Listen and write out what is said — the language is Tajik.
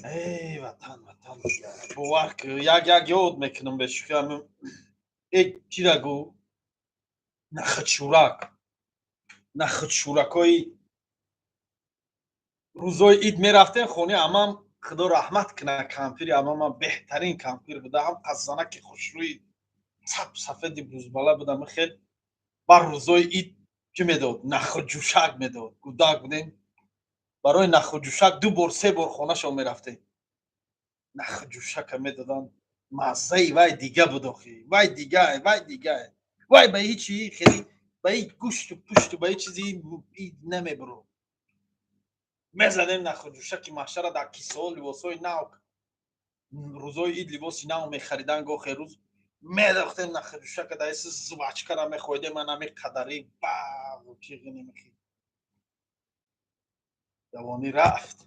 Эй, ватан, ватан, бовар ки, як як ёд мекунам, бешӯхӣ. Э, чира гӯ, нахудшӯрак, нахудшӯракҳои рӯзои ид мерафтем хонаи амам, худо раҳмат кунад, кампири амамам беҳтарин кампир буда, ҳам қаззанаки хушрӯи сап сафеди бузбала буда. Михел бар рӯзои ид чӣ медод? Нахуджӯшак медод. Кӯдак будем, барои нахуджӯшак ду бор, се бор хонашон мерафтем. Нахуджӯшака медоданд, маззаи вай дига буд охи, вай дига, вай дига, вай ба ҳичи хеле, ба ҳеҷ гӯшту пушту, ба ҳеҷ чизи намебурд. Мезадем нахуджӯшаки маҳшара дар кисаҳо, либосҳои нав, рӯзои ид либоси нав мехаридан, гохе рӯз медохтем нахуджӯшака дар иси жвачкара мехоҳидем, анами қадари бағу чиғи немехи. Ҷавонӣ рафт.